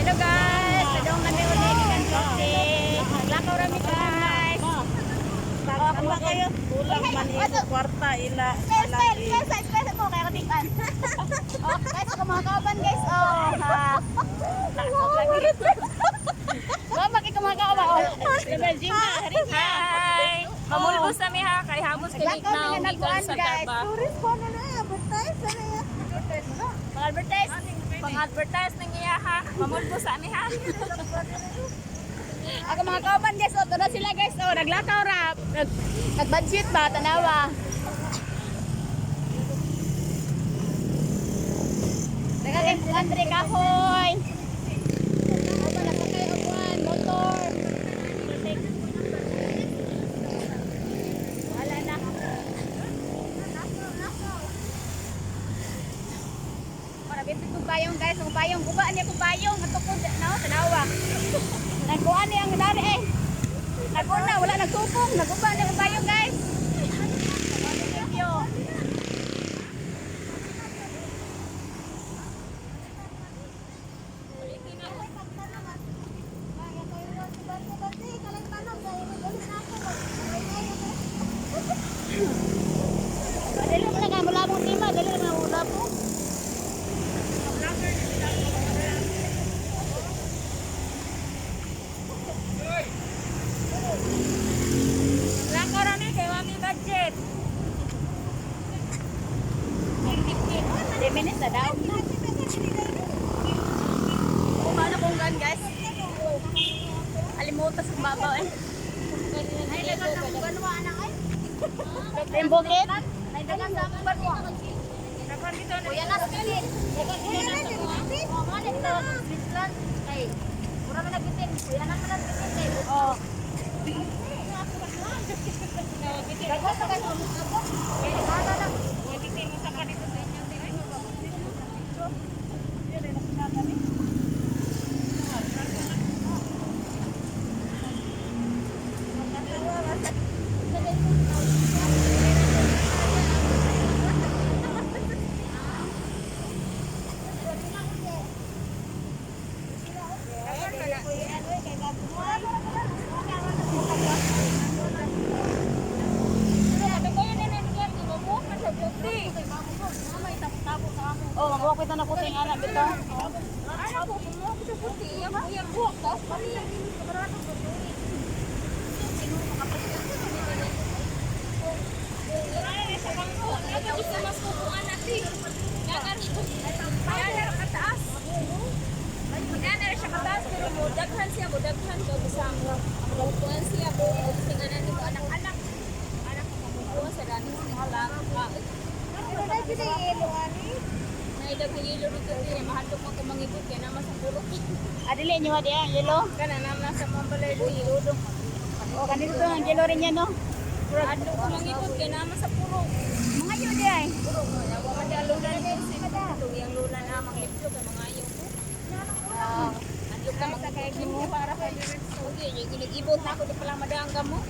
Hello guys, padong kami uli gikan Cote. Naglakaw rami, guys. Oh, kung kayo kulang man imo kwarta ila. Style, style, style, style, style mo kaya katikan. Oh, guys, ako mga kauban, guys. Oh, ha. Wa maki ka mga kauban. Oh. Hi! Mamulbos na mi ha, kay hamos kay Naglakaw now mi nga gikan nagkuan, sa guys. Tarba. Tourist ko na na advertise na ya. Pang-advertise. Pang-advertise nang iya ha. Mamulbos sa mi ha. Ako mga kauban, guys, oh, na sila, guys. Oh, naglakaw ra. Nag-budget ba tanawa. Daga kay Andre kahoy. Oh, pala pa kayo upuan, motor. Wala na. Para bitbit kong payong, guys, ang payong guba niya kong payong ato ko na tanawa. Nagkuan niya ang dari eh. Naguna, wala nagtupong, naguba niya ang payong, guys. Thank you. Dali mo na ka, mula mong tima, dali mo na mula mo. Lakaw ra mi kay wami budget. 10 minutes na daw. Kung paano kung gan, guys. Alimutas ang babaw eh. Ay, dagan sa akong banwa, anak ay. Yung bukid? Ay, dagan sa akong banwa. Kuya na, spilit. Kuya na, spilit. Oo, mga dito. Switzerland. Kay, mura man nagbitin. Kuya na man nagbitin. Kay, oh. Dagan sa kayo. Kay, ana na. Oh, mabuha ko ito na kuting anak bito. Ano ko mo ko sa puti, yang yang buhok tapos pali. Gusto mas kukuan natin. Nangar kataas. Nangar siya kataas pero mo daghan siya, mo daghan ka bisa mo. Kukuan siya mo singanan nimo anak-anak. Anak ko makukuha sa dami sa lang. Pero na jud ay ilo ani. Naidaghan yelo dito dire mahadlok man ko mangibot kay naman sa purok. Adili niyo di ang yelo. Kana naman sa mambalay dito. Oh, kanito to ang yelo rin niya no. Mahadlok ko mangibot kay naman sa purok. Mga yun di ay. Purok mo na wa man di lula ni kasi yang lula na manglipyo kay mga ayaw ko. Adlok ka mangibot mo para kay Okay, yung ginigibot na ako di pala madang kamo.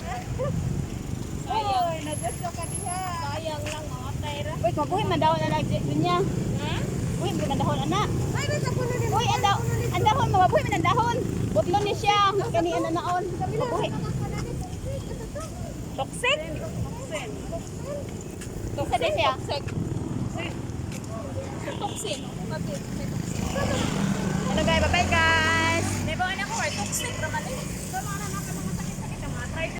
Sayang, Oy, nagusto ka diha. sayang lang mga tayra. Uy, mabuhi man daw na nag niya. Ha? Buhi man ang dahon ana. Ay, basta kuno ni. Uy, ang dahon mabuhi man ang dahon. Butlo ni siya kani ana naon. Mabuhi. Toxic. Toxic din siya. Toxic. Toxin. Kapi, may toxin. Hello guys, bye-bye guys. May ba anak ko ay toxic raman eh.